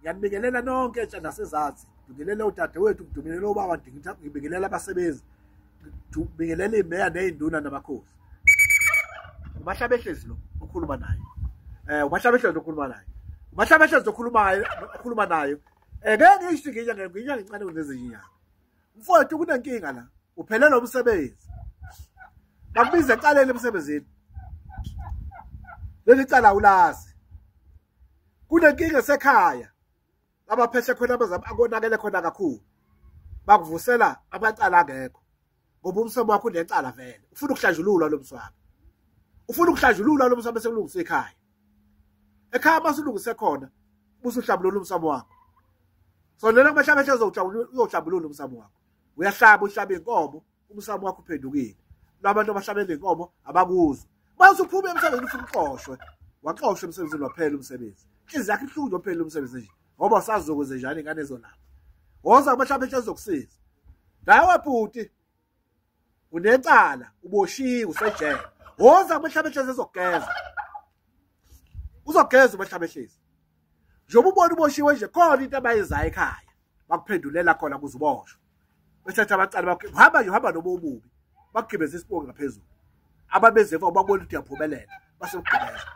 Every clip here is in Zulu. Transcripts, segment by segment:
Ngiyanibingelela nonke entsha nasezansi. Ngibingelela udadewethu, ngibingelela ubaba, ngibingelela abasebenzi, ngibingelela imeya ney'nduna namakhosi. UMahlabehlezi lo okhuluma naye. UMahlabehlezi okhuluma naye. UMahlabehlezi okhulumayo okhuluma nayo. Ngeke ngisho nginya nginya ngincane kunezinye inyanga. Mfowethu kunenkinga la. Uphelelwa umsebenzi. Bakubiza ecaleni emsebenzini. Leli cala ulazi. Kunenkinga esekhaya. Abaphehle khona abazama akonakele khona kakhulu. Bakuvusela amacala angekho. Ngoba umsamo wakho unecala vele. Ufuna ukuhlanjululwa lo mswabo. Ufuna ukuhlanjululwa lo msamo sekulungisa ekhaya. Ekhaya masulungise khona usuhlambulula umsamo wakho. Sondela kumahlabehle uzohlambulula umsamo wakho. Uyahlaba uhlaba inkomo, umsamo wakho uphendukile. Labantu abahlabela inkomo abakuzwa. Mase uphuma emsebenzini ufuna uxoshwe. Waxoshwa emsebenzini waphela umsebenzi. Inhliziyo yakho ibuhlungu nje uphela umsebenzi nje. Ngoba usazokwenze njani ingane ezolapha. Woza kumahlabehle ezokusiza. Nawe bhuti unecala uboshiwe usejele. Woza kumahlabehle ezokugeza. Uzogeza umahlabehlezi. Njengoba ubona uboshiwe nje khona into abayenzayo ekhaya. Bakuphendulela khona kuze uboshwe. Bethatha abacala bakho uhamba nje uhamba noma ububi. Bakugibeza isipoki ngaphezulu. Ababezeva babona ukuthi uyaphumelela base ukugibeza.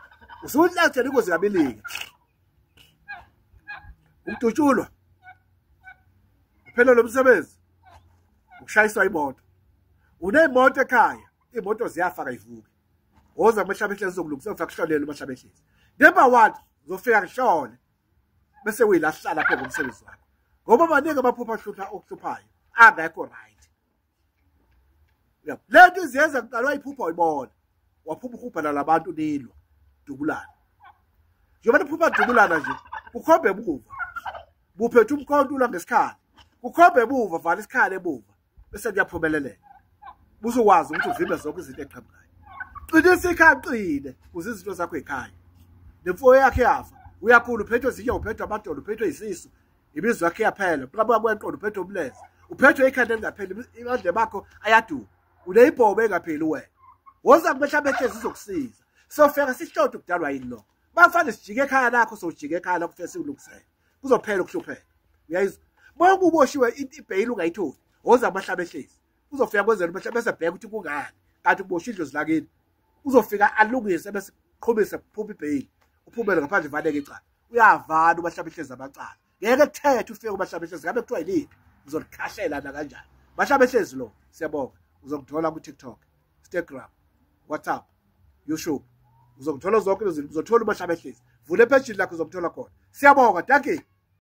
Usuhlathela ingozi kabilika. Ukudutshulwa. Uphela lo msebenzi. Ukushayiswa imoto. Uneyimoto ekhaya, imoto ziyafa kayivuki. Woza kumahlabehlezi uzokulungisa ufika kuhlolele umahlabehlezi. Number 1 uzofika kuhlole. Bese uyilahla lapho ngomsebenzi wakho. Ngoba baningi abaphupha hlupha okuhluphayo angekho right. Yabo. Lento iziyenza kuqala wayiphupha uyibona. Waphupha uhubhana labantu nilwa dubulana. Njengoba niphupha dubulana nje ukhombe emuva. Buphethe umkhonto ulwa ngesikhala. Ukhombe emuva vala isikhala emuva bese kuyaphumeleleka. Busukwazi ukuthi uvimbe zonke izinto eqhamukayo. Qinisa ikhaya qine ukuze izinto zakho ekhaya. Nemfuyo yakhe yafa. Uyakhula uphethwe izinyawo, uphethwe amadolo, uphethwe isisu. Imizwa yakhe iyaphela. Uqhamuka kwenqondo uphethwe umlenze. Uphethwe ikhanda elingapheli, amadlebe akho ayaduka. Uneyibhobo engapheli wena. Woza kumahlabehlezi izokusiza. Sofika sihlode ukudalwa yini lokho. Bafane sijike ekhaya lakho, sojike ekhaya lakho ufike sikulungisele. Kuzophela ukuhlupheka. Uyayizwa? Bonke uboshiwe ibheyili ungayitholi. Woza kumahlabehlezi. Uzofika kwenzela umehla bese bheka ukuthi kungani. Kanti kuboshwe idlozi lakini. Uzofika alungise bese qhubise kuphuma ibheyili. Uphumele ngaphandle valeke icala. Uyavala umahlabehlezi amacala. Ngeke kuthethe ufike kumahlabehlezi ngabe kuthiwa yiliphi. Ngizolikhahlela na kanjani. Mahlabehlezi lo siyabonga. Uzokuthola ku TikTok, Instagram, WhatsApp, YouTube. Uzokuthola zonke lezi zinto. Uzothola umahlabehlezi. Vula ephejini lakho uzomthola khona. Siyabonga, dankie.